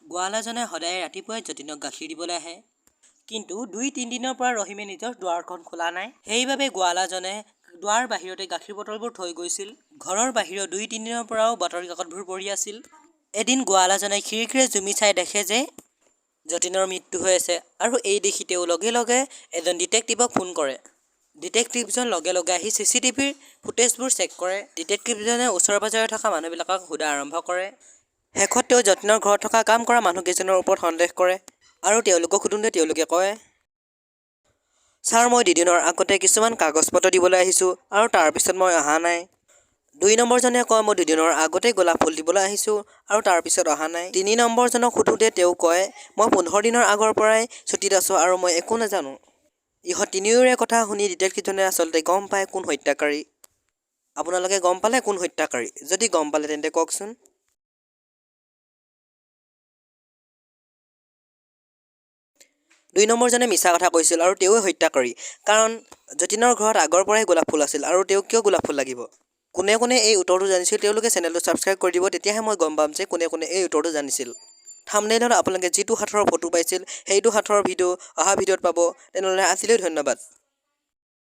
গোৱালাজনে সদায় ৰাতিপুৱাই যতীনক গাখীৰ দিবলৈ আহে। কিন্তু 2-3 দিনৰ পৰা ৰহিমে নিজৰ দুৱাৰখন খোলা নাই। সেইবাবে গোৱালাজনে দুৱাৰ বাহিৰতে গাখীৰ বটলবোৰ থৈ গৈছিল। ঘৰৰ বাহিৰত 2-3 দিনৰ পৰাও বাতৰি কাকতবোৰ পৰি আছিল। এদিন গোৱালাজনে খিৰিকীৰে জুমি চাই দেখে যে যতীনৰ মৃত্যু হৈ আছে আৰু এই দেখি তেওঁ লগে লগে এজন ডিটেক্টিভক ফোন কৰে। ডিটেক্টিভজন লগে লগে আহি চিচিটিভিৰ ফুটেজবোৰ চেক কৰে। ডিটেক্টিভজনে ওচৰে পাজৰে থকা মানুহবিলাকক সোধা আৰম্ভ কৰে। শেষত তেওঁ যতীনৰ ঘৰত থকা কাম কৰা মানুহকেইজনৰ ওপৰত সন্দেহ কৰে আৰু তেওঁলোকক সোধোঁতে তেওঁলোকে কয়, "ছাৰ, মই দুদিনৰ আগতে কিছুমান কাগজ পত্ৰ দিবলৈ আহিছোঁ আৰু তাৰপিছত মই অহা নাই।" 2 নম্বৰজনে কয়, "মই দুদিনৰ আগতে গোলাপ ফুল দিবলৈ আহিছোঁ আৰু তাৰপিছত অহা নাই।" 3 নম্বৰজনক সোধোঁতে তেওঁ কয়, "মই 15 দিনৰ আগৰ পৰাই ছুটীত আছোঁ আৰু মই একো নাজানো।" ইহঁত তিনিওৰে কথা শুনি ডিটেক্টিভজনে আচলতে গম পায় কোন হত্যাকাৰী। আপোনালোকে গম পালে কোন হত্যাকাৰী? যদি গম পালে তেন্তে কওকচোন। 2 নম্বৰজনে মিছা কথা কৈছিল আৰু তেওঁৱে হত্যাকাৰী, কাৰণ যতীনৰ ঘৰত আগৰ পৰাই গোলাপ ফুল আছিল আৰু তেওঁক কিয় গোলাপ ফুল লাগিব? কোনে কোনে এই উত্তৰটো জানিছিল, তেওঁলোকে চেনেলটো ছাবস্ক্ৰাইব কৰি দিব। তেতিয়াহে মই গম পাম যে কোনে কোনে এই উত্তৰটো জানিছিল। থাম্বনেইলত আপোনালোকে যিটো সাঁথৰৰ ফটো পাইছিল, সেইটো সাঁথৰৰ ভিডিঅ' অহা ভিডিঅ'ত পাব। তেনেহ'লে আজিলৈ ধন্যবাদ।